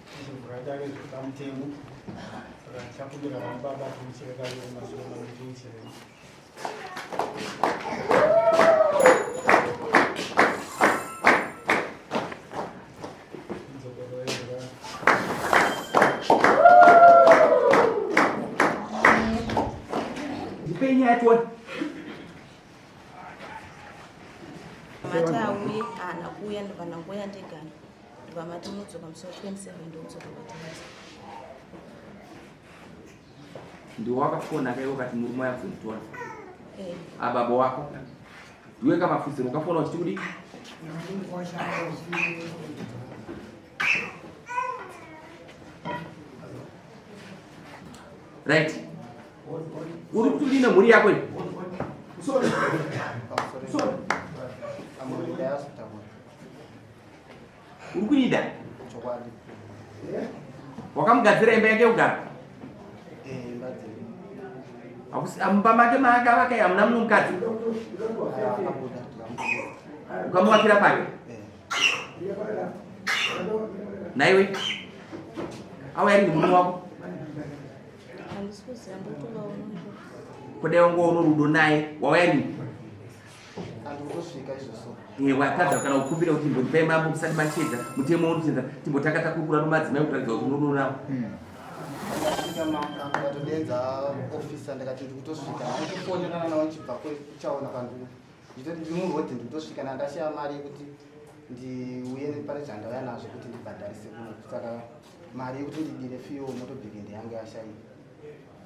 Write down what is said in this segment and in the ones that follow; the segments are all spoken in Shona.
Tizovhura dare zviri pamutemo. Saka tichakumbira vana baba tiuchire kaviri mashure mangu tiuchire. Ndipei nyaya tione. Mati auye haana kuuya ndobva ndangoya ndegani ndobva mati unodzoka musi wa 27 ndodzoka kwataiza. Ndiwe wakafona kaiwe ukati murume waya kuzonditora. Eh. Ababa wako. Ndiwe kamafudziro ukafona uchiti kudii? Right. Uri kuti udii nemhuri yako iyi? Uri kuida? Chokwadi. Wakamugadzira imba yake yekugara? Eh, imba dziri. Hakusi mumba make maakavaka hamuna mumwe mukadzi? Akabuda tikamubudisa. Ukamuvakira pake? Eh. Naiwe? Auya rini murume wako? Handisi kuziva ndotovaona. Kudai wangoona rudo naye wauya rini? Andikutosvika izvozvo. Eh, watadza kana kukumbira kuti mbondipai mambo musati machedza mutemo unochedza timbotanga takurukura nomadzimai kutaridza kuti unodo nawo. Ndasvika mambo ndatodenza officer ndikati ndikutosvika. Ndikufonerana navo ndichibva kuchaona pandiri. Nditoti ndiri muroad ndikutosvika ndandashaya mari yekuti ndiuye pane zvandauya nazvo kuti ndibhadharise kuno. Saka mari yekuti ndidire fiyo motobheke ndeyanga yashaika.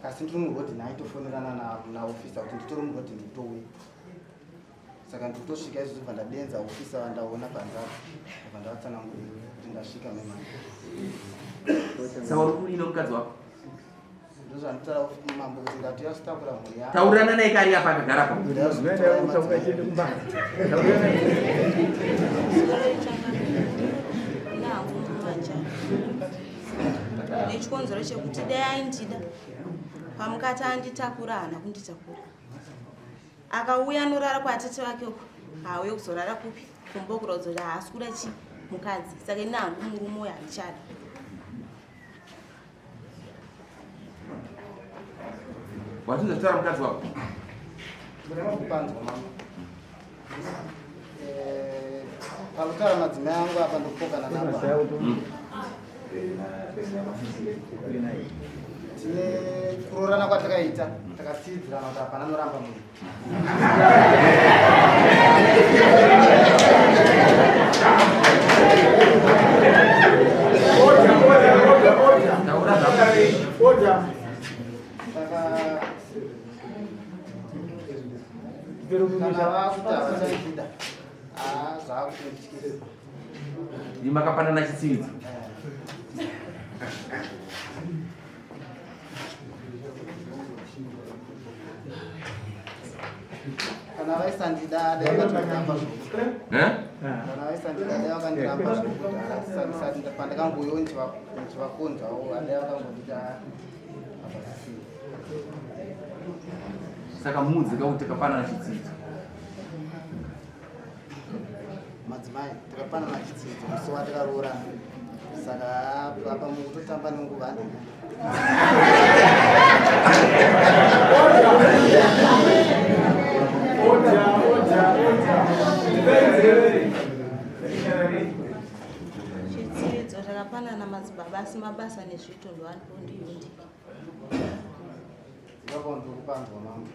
Asi ndiri muroad naitofonerana naofficer kuti nditori muroad ndikutouya. Saka ndikutosvika izvo ndobva ndadenza officer vandaona panze apo ndobva ndavatsanangurira kuti ndasvika memari. Saka uri kudii nomukadzi wako? Ndozvanditaura mambo kuti ndatoya kutakura mhuri yangu. Taurirana naye kari apa akagara apa. Nechikonzero chekuti dai aindida pamukati anditakura haana kunditakura. Akauya anorara kwatete vake uko haauye kuzorara kupi kumba kuratidza kuti haasi kuda chi mukadzi saka ini hangu murume uyo handichada. Watinza kutaura mukadzi wako? Ndinoda kupanzwa mama. Eh, pakutaura madzimai angu apa ndopokana napa. Tine kuroorana kwatakaita takatsidzirana kuti hapana anoramba munhu. Saka kana vakuti havachaikuda ah, zvakutondityisa. Ni makapanana chitsividzo. Kana vaisandida dai vakandiramba zvokuti. Eh? Kana vaisandida dai vakandiramba zvokuti. Sati pandakangouyawo ndichivakonzwawo dai vakangondida apa sisi. Saka muudze ka kuti takapanana chitsidzo. Madzimai takapanana chitsidzo musi watakaroorana. Saka apa mukutotamba nenguva handina. Chitsidzo takapanana madzibaba asi mabasa nezviito ndoandondiyundika. Ipapo ndikupanzwa mambo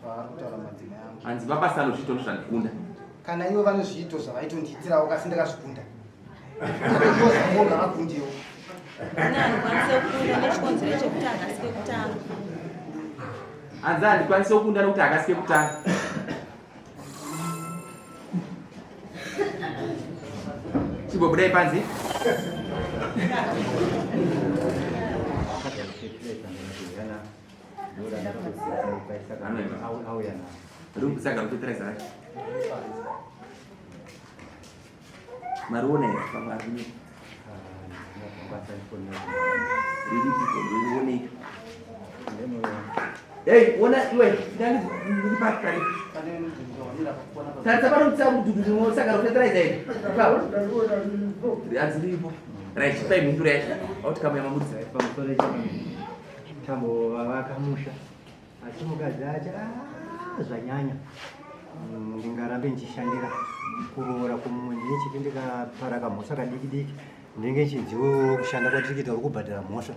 paari kutaura madzimai angu. Hanzi mabasa anozviito ndozvandikunda. Kana ivo vane zviito zvavaitondiitirawo kasi ndakazvikunda. Ivo zvangu ngavakundiwo. Ini handikwanise kukunda nechikonzero chekuti hakasike kutanga. Hanzi handikwanise kukunda nekuti hakasike kutanga. Chibobudai panze. Riri kusaga kupetereza racho. Mariona here pamwe ari kunyika? Riripi rionei? Hey, ona iwe, ndiri pati pari. Tarisa pano mutsa mudhudhu unosaka rofertilizer here. Ipapo. Hanzi riripo. Right, chipai mhinduro yacho outcome yamamudza. Pamusoro tambovavaka musha asi mukadzi acho ah, zvanyanya. Ndingarambe ndichishandira kuroora kumumwe ndine chiti ndikapara kamhosva kadiki diki ndinenge nchinziwo kushanda kwatiri kuita uri kubhadhara mhosva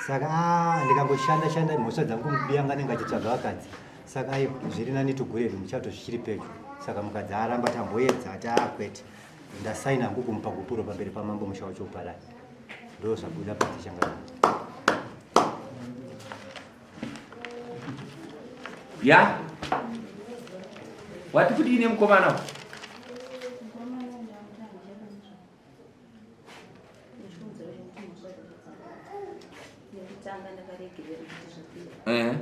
saka ah, ndikangoshanda shanda mhosva dzangu mubiyanga anenge achitsvaga vakadzi saka aiwa zviri nani tugure muchato zvichiri pedyo saka mukadzi aramba tamboedza ati akwete ah, Ndasaina hangu kumupa gupuro pamberi pamambo musha wacho uparare. Ndo zvabuda patichangana. Ya. Wati kudii nemukomana? Eh.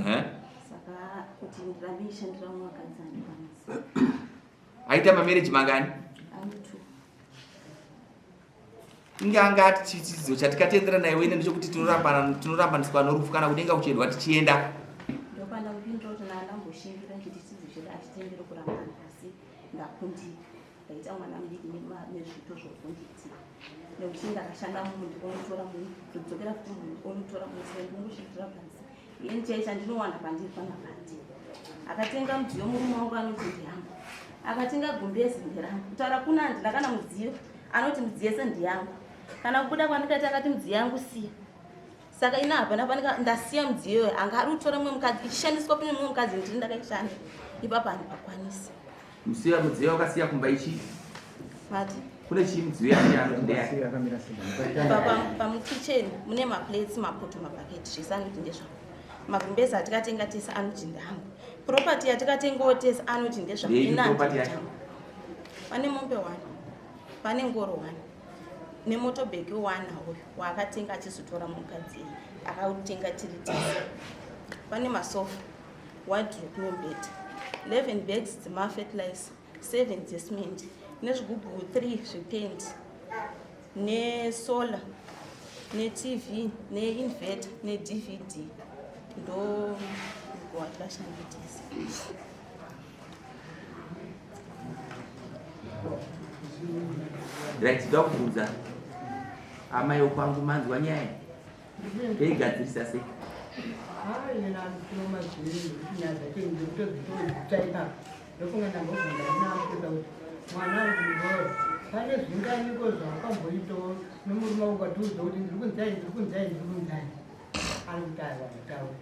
Eh. Saka kuti ndirambe ndichishandira mumwe handikwanisi. Aita mamarriage mangani? Inge anga ati chidzidzo chatikatendera naye wene ndechekuti tinorambana tinorambaniswa norufu kana kudenga kuchiendwa tichienda. Ndopandakupindura kuti ndamboshingira nditi chidzidzo chedu achitendere kurambana asi ndakundika. Ndaita mwana mudiki nezviito zvokundiitira. Nekuti ndakashanda munhu ndikonotora munhu ndodzokera futi munhu ndikonotora munhu saka ndikungoshingira panze. Ini chai chandinowana pandiri panapa handina. Akatenga mudziyo murume wangu anoti ndiyangu. Akatenga gumbezi nderangu. Kutaura kuna handina kana mudziyo anoti mudziyo yese ndiyangu. Kana kubuda kwandikaita akati mudziyo yangu siya. Saka ini hapana panika ndasiya mudziyo iyoyo anga ari kutora mumwe mukadzi ichishandiswa kune mumwe mukadzi ndiri ndakaishanda. Ipapo handipakwanisi. Musiya mudziyo wakasiya kumba ichi. Mati. Kune chii mudziyo yake anoti ndeyake. Pamukitchen mune maplates, mapoto, mabhaketi zvese anoti ndezvangu. Magumbezi atikatenga tese anoti ndeangu. Property yatikatengawo tese anoti ndezvangu. Ndeipi Ini handina property yacho? changu. Pane mombe one, pane ngoro one, nemotobheki one uyu waakatenga achizotora mukadzi iyi akautenga tiri tese. Pane masofa, wardrobe nemubhedha, 11 bags dzemafertilizer, 7 dzecement nezvigubhu 3 zvependi nesolar netv neinverter nedvd ndo watikashanda tese. Right, ndoda kubvunza amai wokwangu manzwa nyaya Toigadzirisa sei? Ndofunga ndambobvunza ndinaamupesa kuti mwana wangu mudoro pane zvinganiko zvawakamboitawo nomurume wangu ukatiudza kuti ndiri kunzai ndiri kunzai ndiri kunzai ari kuti aiwa nditaure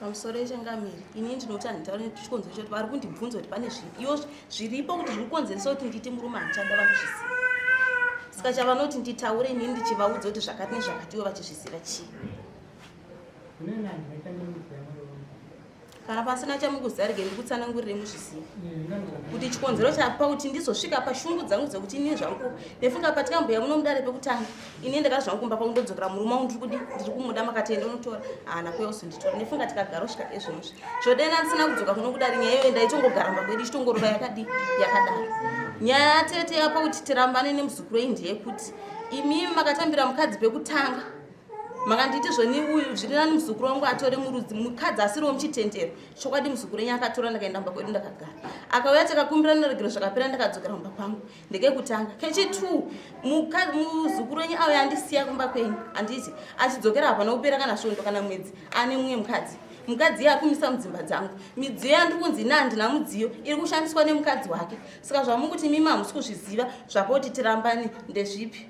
Pamusoro yechangamire, ini ndinoti handitaure nechikonzero chekuti vari kundibvunza kuti pane zviripo zviripo kuti zviri kukonzeresa kuti nditi murume handichada vanozviziva. Saka chavanoti nditaure inini ndichivaudza kuti zvakati nezvakati ivo vachizviziva chii? Kana pasina chamukuziva rege ndikutsanangurire muzvizive kuti chikonzero chapa kuti ndizosvika pashungu dzangu dzekuti inini zvangu ndefunga patikambuya muno mudare pekutanga ini ndakati zvangu kumba kwangu ndodzokera murume wangu ndiri kudi ndiri kumuda makati enda unotora haana kuya uzonditora ndefunga tikagara kusvika ezvinozvi zvodena ndisina kudzoka kuno kudare nyaya iyoyo ndaitongogara mba kwedu ichitongorova yakadii yakadaro nyaya yatete yapa kuti tirambane nemuzukuru wenyu ndeyekuti imimi makatambira mukadzi pekutanga Makanditi zvoni uyu zviri nani muzukuru wangu atore murudzi mukadzi asiriwo muchitendero. Chokwadi muzukuru wenyu akatora ndakaenda kumba kwedu ndakagara. Akauya takakumbirana ruregero zvakapera ndakadzokera kumba kwangu. Ndekekutanga. Kechitwo muzukuru wenyu auya andisiya kumba kwenyu anditi achidzokera hapana kupera kana svondo kana mwedzi ane mumwe mukadzi. Mukadzi iye akumisa mudzimba dzangu. Midziyo yandiri kunzi ini handina mudziyo iri kushandiswa nemukadzi wake. Saka zvamukuti imimi hamusi kuzviziva zvapo kuti tirambane ndezvipi?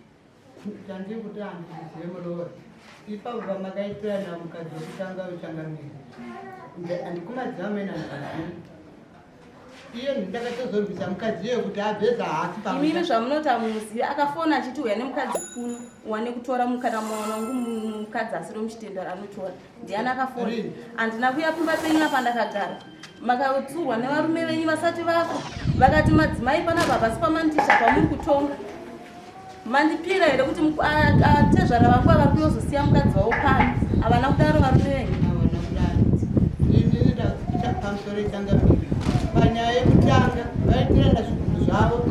Chandiri kuti handikuzive muroora ipapo pamakaitirana mukadzi wekutanga wechangamire andikumadzima amene andizivi iye ndakatozorwisa mukadzi iye kuti abveza haasi imimi zvamunoti amuzivi akafona achiti uya nemukadzi kuno uwane kutora mukana mwana wangu mukadzi asiri muchitendero anotora Ndiani akafona? Handina kuya kumba penyu apa ndakagara. Makatsurwa nevarume venyu vasati vafa. Vakati madzimai panapa hapasi pamandicha pamuri kutonga. Mandipira here kuti tezvara vangu ava kuyozosiya mukadzi wavo pano? Havana kudaro varume venyu. Havana kudaro. Ini pamusoro changamire. Panyaya yekutanga vaitirana zvigundu zvavo.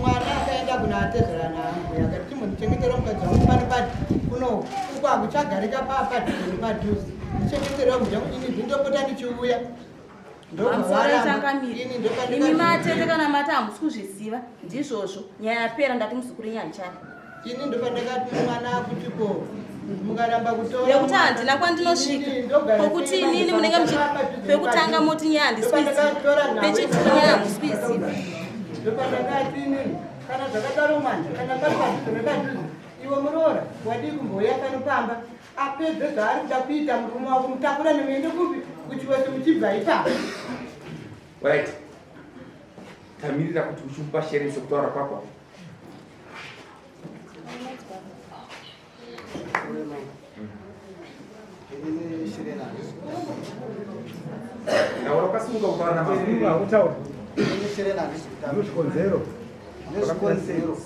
Mwana akaenda kuna atezvara naambuya akati chimbondichengetera mukadzi wangu pano pati kuno uko hakuchagarika papadhuze nepadhuze ndichengeterewo mudya ini ndindopota ndichiuya. Pamusoro changamire. Imi matete kana mati hamusi kuzviziva ndizvozvo nyaya yapera ndati muzukuru yenyu handichada. Ini ndopandakati mwana akuti ko mukaramba kutora Nekuti handina kwandinosvika. Pokuti inini munenge muchi pekutanga moti nyaya handisi kuiziva. Pechitwo nyaya hamusi kuiziva. Ndopandakati inini kana zvakadaro mwana kana pari padhuze nepadhuze iwe muroora wadii kumbouya pano pamba apedze zvaari kuda kuita murume wako mutakura nemuende kupi kuchiwese muchibva ipapo. Right. Tamirira kuti uchimupa sharing sekutaura kwako. Taura ukasimuka kutaura namazwi. Nezvikonzero. Nezvikonzero.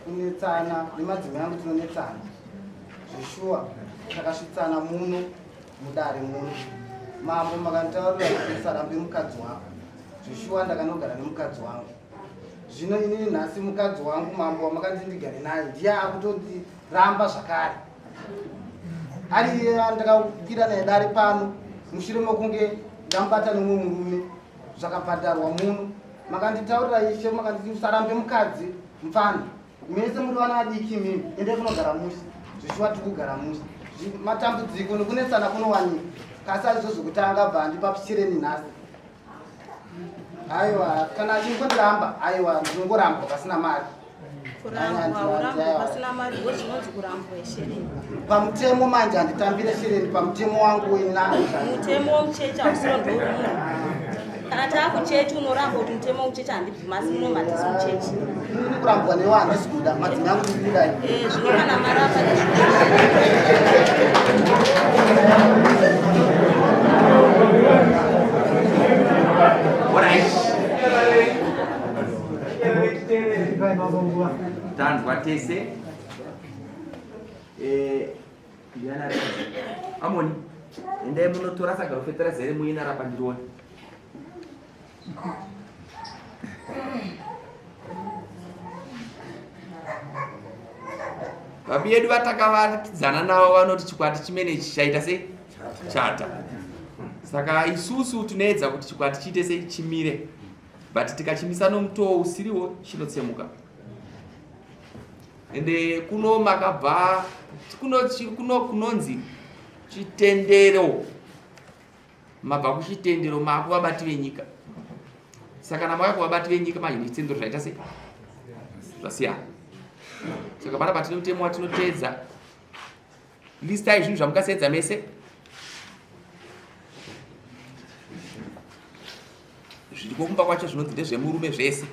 Kunetsana nemadzimai angu tinonetsana. Zveshuwa takasvitsana muno mudare muno. Mambo makanditaurira kuti usarambe mukadzi wako. Zveshuwa ndakanogara nemukadzi wangu. Zvino inini nhasi mukadzi wangu mambo wamakanditi ndigare naye ndiye akutondiramba zvakare. Ari iye ndakakwira naye dare pano mushure mekunge ndamubata nemumwe murume zvakabhadharwa muno. Makanditaurira ishe makanditi usarambe mukadzi mupfana. Mese muri vana vadiki imimi endai kunogara mushe. Zvishuwa tiri kugara mushe. Matambudziko nekunetsana kunowanika. Kasi azvo zvekutanga bva andipa shereni nhasi. Aiwa kana achingondiramba aiwa ndinongorambwa pasina mari. Kurambwa urambwa pasina mari ngo zvinonzi kurambwa ishereni. Pamutemo manje handitambire shereni pamutemo wangu wena. Mutemo wemuchechi hausiro ndouri munhu. Kana taakuchechi unoramba kuti mutemo wemuchechi handibvumi asi muno matisi muchechi. Inini kurambwa newe handisi kuda madzimai angu ndiri kudai. Eh, zvino kana maramba ndizvozvo. Alright. Tanzwa tese. Eh, ndiana ari Amoni. Endai munotora saga rofetera zere muina rapa ndirione. Vabi yedu vatakavakidzana navo vanoti chikwati chimene ichi chaita sei? Chata. Saka isusu tinoedza kuti chikwati chiite sei? Chimire. But tikachimisa nomutoo usiriwo chinotsemuka. Ende kuno makabva kuno kuno kunonzi chitendero. Mabva kuchitendero maakuvabati venyika. Saka kana mauya kuvabati venyika manje nechitendero zvaita sei? Zvasiyana. Saka panapa tine mutemo watinoteedza. Listai zvinhu zvamukaseedza mese. Zviriko kumba kwacho zvinonzi ndezvemurume zvese.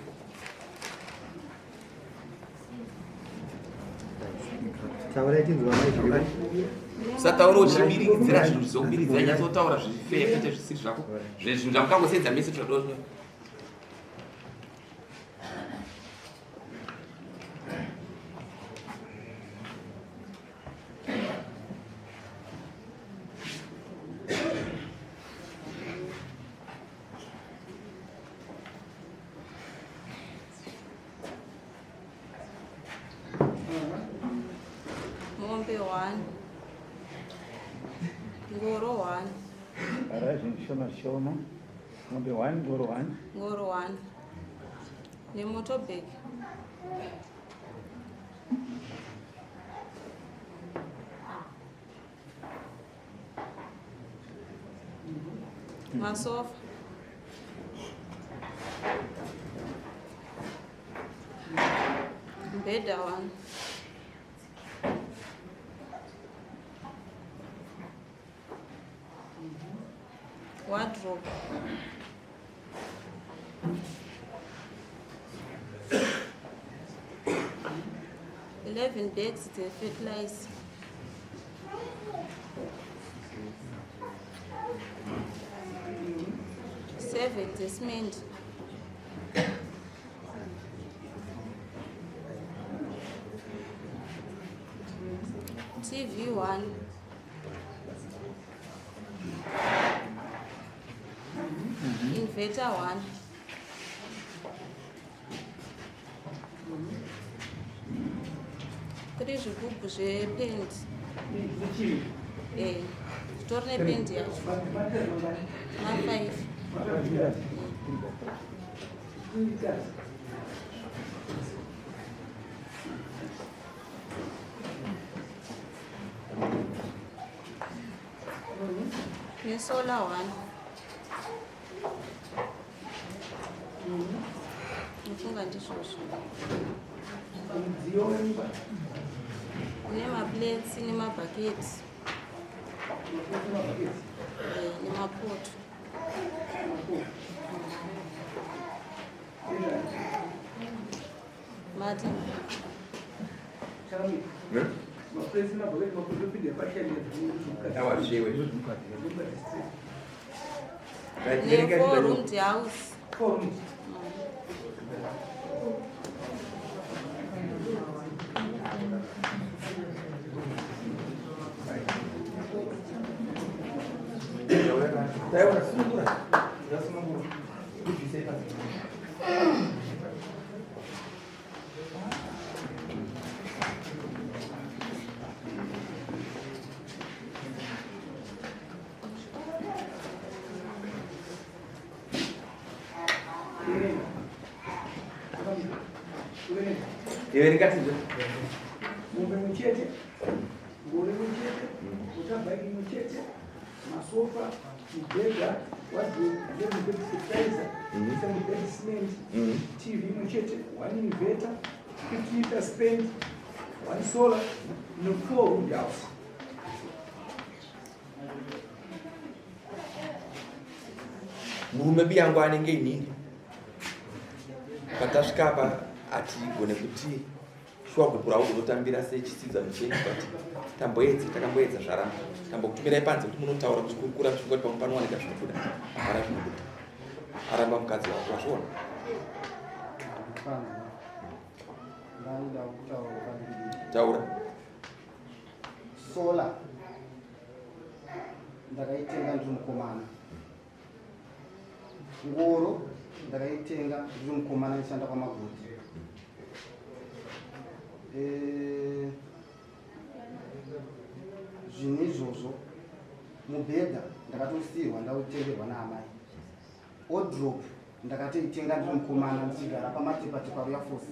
Usataura uchibiridzira zvinhu zvokubiridzira, nyatsotaura zviri fair kwete zvisiri zvako. Zvinhu zvamukangoseedza mese zvado. Mombe 1 ngoro 1 Bara zvinhu shoma shoma. Mombe 1 ngoro 1. Ngoro 1 nemotobheki. Masofa. Mbhedha 1. Wardrobe. 11 bags dzefertilizer. 7 dzecement. TV 1. Inverter 1. 3 zvigubhu zvependi. Nditori nependi yacho. Ma5. Nesolar one. Ndofunga ndizvozvo. Kune maplates nemabhaketi nemapoto. Mati. Ne four roomed house. Iwe ndingatizve Mombe muchete, ngoro muchete, motabhaiki muchete, masofa, mubhedha, wardrobe, bed fertilizer, bed cement, TV muchete, one inverter, 50 liter spend, one solar, no four room house. Murume biyangu anenge inini patasvika apa hatigone kuti shuwa gupura ugototambira sechisidza muchechi, but tamboedza, takamboedza, zvaramba. Tambokutumirai panze kuti munotaura, muchikurukura, muchifunga kuti pamwe panowanika zvinobuda. Hapana zvinobuda, aramba mukadzi wako, wazviona? Panzwa, ndaida kutaura padiki. Taura. Solar ndakaitenga ndiri mukomana. Ngoro ndakaitenga ndiri mukomana, ndichishanda kwamagoti. Zvinhu izvozvo, mubhedha ndakatosiyirwa, ndautengerwa naamai. Wardrobe ndakatoitenga ndiri mukomana, ndichigara pamatepatepa Ruya Force.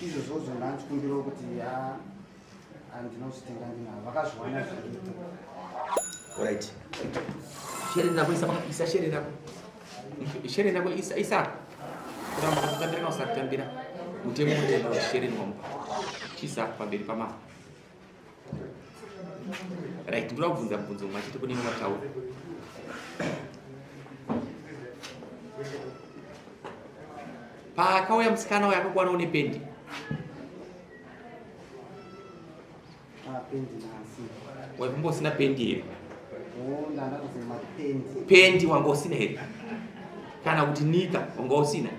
Izvozvozvo ndanchikumbirawo kuti ya, handina kuzvitenga, ndinavo vakazviwana zviripo. Alright, shereni rako isa, isa shereni rako, shereni rako isa, isa. Kuramba kutambira kana usatambira, mutemo unotenda shereni wamupa, chisa pamberi pamama. Right, ndoda kubvunza mubvunzo mumwe chete kune mataura. Paakauya musikana uyo, akakuwanawo nependi? Ah, pendi nhasi. Waifamba usina pendi here? O, ndandatozema pendi. Pendi wanga usina here, kana kuti nika wanga usina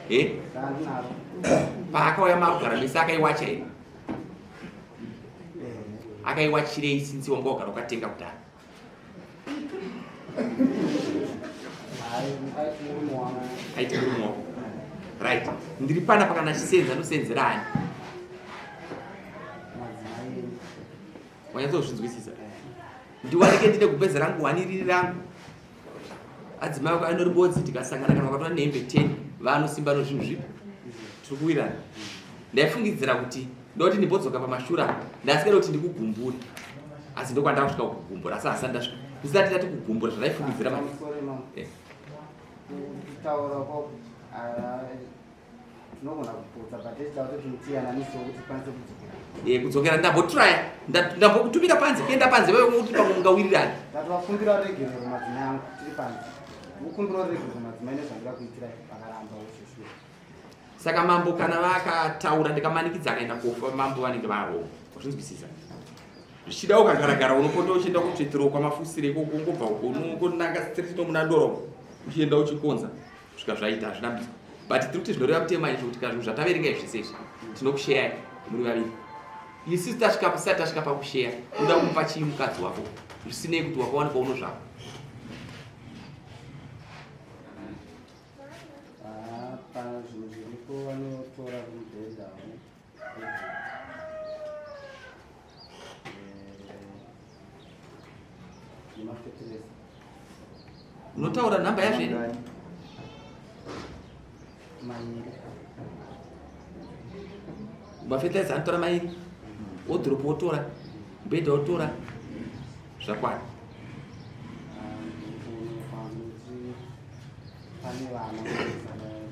e? Ndandinaro. Paakauya makugara mese, akaiwacha here? Akaiwachirei since wanga wagara ukatenga kudhara? Hayi, aiti murume wangu. Aiti murume wako. Right, ndiri panapa, kana chisenza ndosenzera ani? Madzimai enyu. Wanyatsozvinzwisisa? Ndiwanike ndine gubhezi rangu wani riri rangu, adzimai ako anorimbodzi, tikasangana kana vakatora nehembe 10 vanosimba nozvinhu zvipi, tiri kuwirana. Ndaifungidzira kuti ndoti ndimbodzoka pamashura, ndasikada kuti ndikugumbure, asi ndokwandava kusvika kugumbura, asi hasati ndasvika, ndisati ndati kugumbura zvandaifungidzira. Pamusoro imamo. Kutaura kwako tinogona kupotsa, but tichida kuti mutiyananisewo kuti tikwanise kudzokera. Kudzokera ndambotraya, ndambokutumira panze, kuenda panze wewe kuti pamwe mungawirirani. Ndatovakumbira ruregerero madzimai angu, tiri panze, ndikukumbira ruregerero madzimai nezvandira kuitirai, vakaramba usvoshuwa. Saka mambo kana vakataura ndikamanikidza akaenda kofa, mambo vanenge varonga, wazvinzwisisa? Zvichida ukagaragara unopota uchienda kutsvetero kwamafusire ikoko, ungobva uko unongonanga straight nomuna dorobo, uchienda uchikonza kusvika zvaita. Hazvinambiswa, but tiri kuti zvinoreva mutemo izvo kuti kana zvinhu zvataverenga izvi zvese izvi tinokusheyai muri vaviri. Isusu tasvika, tisati tasvika pakusheya, unoda kumupa chii mukadzi wako, zvisinei kuti wakawanikwa uno zvako? Ah, pazvinhu zviripo vanotora kumubhedha. Nemafetireza. Unotaura nhamba yazvo here? Mairi. Mafetireza anotora mairi. Wodhuropu wotora. Mubhedha wotora. Zvakwana. Pane vana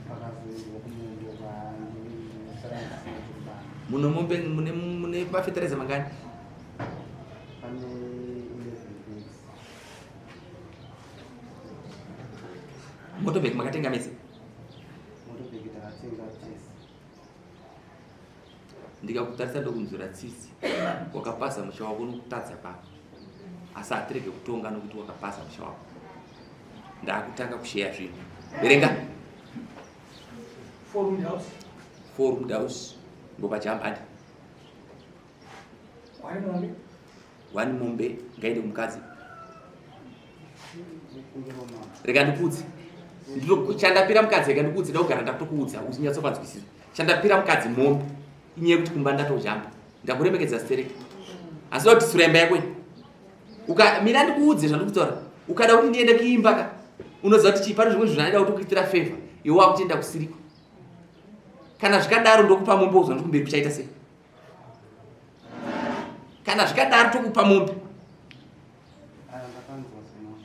pakazoendwa kumundo kwandosara ndisina chekubata. Muno mombe mune mune mafetireza mangani? Pane 11 bags. Motorbike makatenga mese? Motorbike takatenga tese. Ndikakutarisa ndokunzwira tsitsi. Wakapaza musha wako nokutadza kwako. Asi hatirege kutonga nokuti wakapaza musha wako. Ndakutanga kusheya zvinhu. Verenga. Four room house. Four room house. Ngopajamba ndi. One mombe. One mombe ngaende kumukadzi. Rega ndikuudze. Chandapira mukadzi rega ndikuudze ndakugara ndakutokuudza usinyatsopanzwisisa. Chandapira mukadzi mombe inyaya yekuti kumba ndatojamba. Ndakuremekedza stereki. Asi kuti sura imba yako iyi. Uka mira ndikuudze zvandikutaura. Ukada kuti ndiende kuimba ka. Unoziva kuti chii pane zvimwe zvinhu zvandida kuti ukuitira favor. Iwe wakutoenda kusiriko. Kana zvikadaro ndokupa mombe uzwa ndikumberi kuchaita sei. Kana zvikadaro tokupa mombe.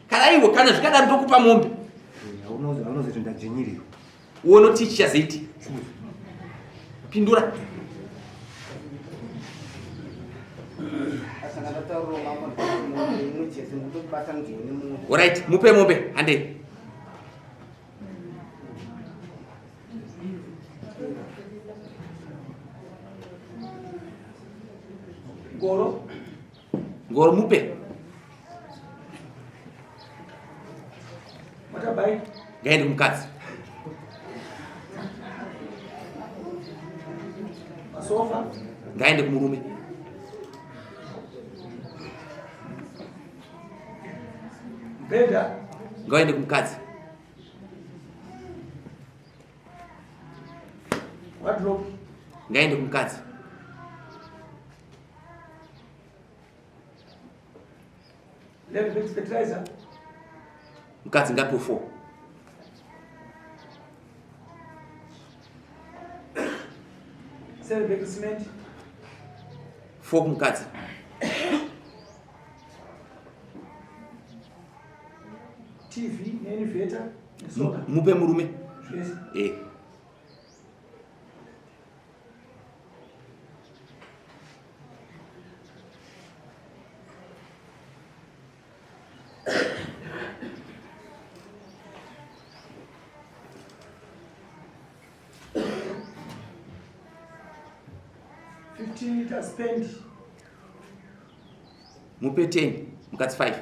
Kana iwe kana zvikadaro ndokupa mombe. Unozoti ndadzvinyirirwa. Uone chichazoiti. Pindura. Alright, mupe mombe handei. Ngoro. Ngoro mupe. Motorbike. Ngaende kumukadzi. Masofa. Ngaende kumurume. Mubhedha. Ngaende kumukadzi. Wardrobe. Ngaende kumukadzi. 11 fertilizer. Mukadzi ngapiwe 4. 7 bag cement. 4 kumukadzi. TV neinverter nesolar. Mupe murume. Zvese. Eh. Liters paint. Mupe 10, mukadzi 5.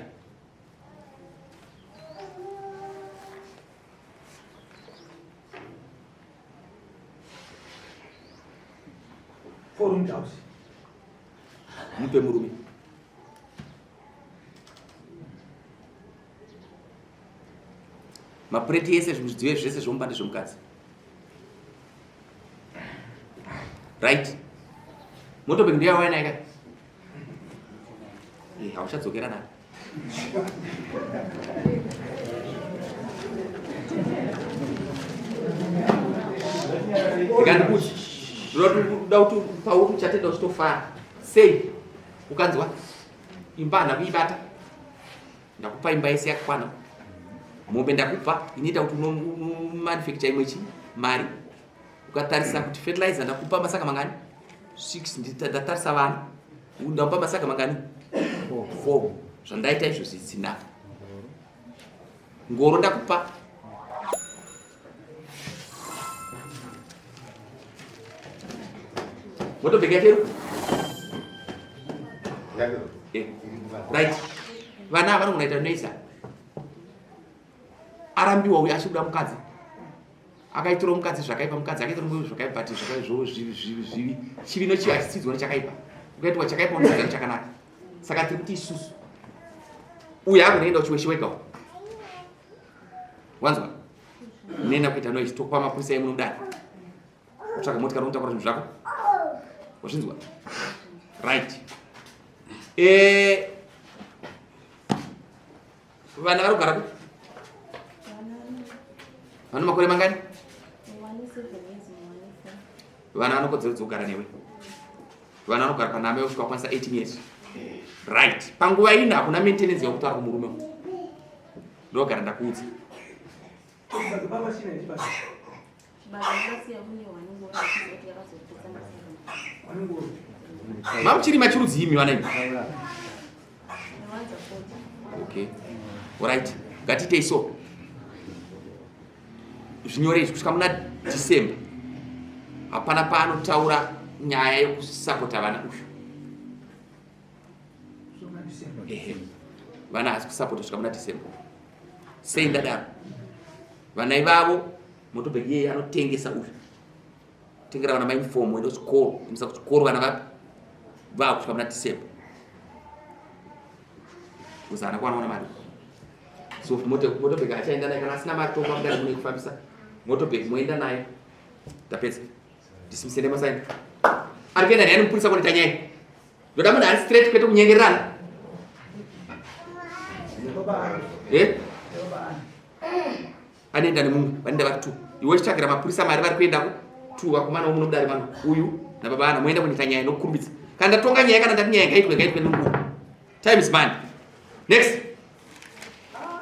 Four room house. Mupe murume. Mapureti ese zvidziyo zvese zvomba ndezvomukadzi. Right. Motobag ndiyo yawaya nayo ka? Eh, hauchadzokera nayo. Ndikandikuti ndoda kuti pauri uchatenda uchitofara. Sei? Ukanzwa imba hana kuibata. Ndakupa imba yese yakakwana. Mombe ndakupa inoita kuti unomanufacture imwe chi mari. Ukatarisa kuti fertilizer ndakupa masaka mangani? 6 ndatarisa vana. Ndakupa masaka mangani? 4. Zvandaita izvo zvisina. Ngoro ndakupa. Motobheka yakeru? Eh, right. Vana ava vanogona kuita noise. Arambiwa uyu achikuda mukadzi. Akaitirwa mukadzi zvakaipa, mukadzi akaitirwa mukadzi zvakaipa, but zvakaipa zvivi. Chivi nochivi hachitsidzwa nechakaipa. Ukaitwa chakaipa unotsidza nechakanaka. Saka tiri kuti isusu uyu akunoenda uchiweshe wega. Wanzwa? Unoenda kuita noise tokupa mapurisa emuno mudare. Utsvaga motikari unotakura zvinhu zvako. Wazvinzwa? Right. Eh. Vana vari kugara kupi? Vane makore mangani? Vana vanokodzero dzokugara newe. Vana vanogara panamai kusvika vakwanisa 18 years. Right. Panguva ino hakuna maintenance yakutaura kumurume. Ndogara ndakuudza. Mamuchiri machirudzi imi vana imi. Okay. Alright. Ngatiitei so. Zvinyore izvi kusvika muna December. Hapana paanotaura nyaya yekusapota vana uyu. Ehe. Vana haasi kusapota kusvika muna December. Sei ndadaro? Vana ivavo motobheki iyeye anotengesa uyu. Tengera vana mauniform oenda kuchikoro, endesa kuchikoro vana vapi? Vakusvika muna December. Because haana kuwana mari. So motobheki achaenda naye kana asina mari topa mudare mune kufambisa. Motobheki moenda naye. Tapedza. Dismissende masaini. Ari kuenda naye mupurisa kunoita nyaya. Ndoda munhu ari straight kwete kunyengererana. Eh? Anoenda nemumwe, vanoenda vari two. Iwe chitsvagira mapurisa mari vari kuendako two vakomana vomuno mudare mano uyu nababa ana moenda kunoita nyaya nokukurumbidza. Kana ndatonga nyaya kana ndati nyaya ngaitwe ngaitwe nenguva. Time is money. Next. Ah,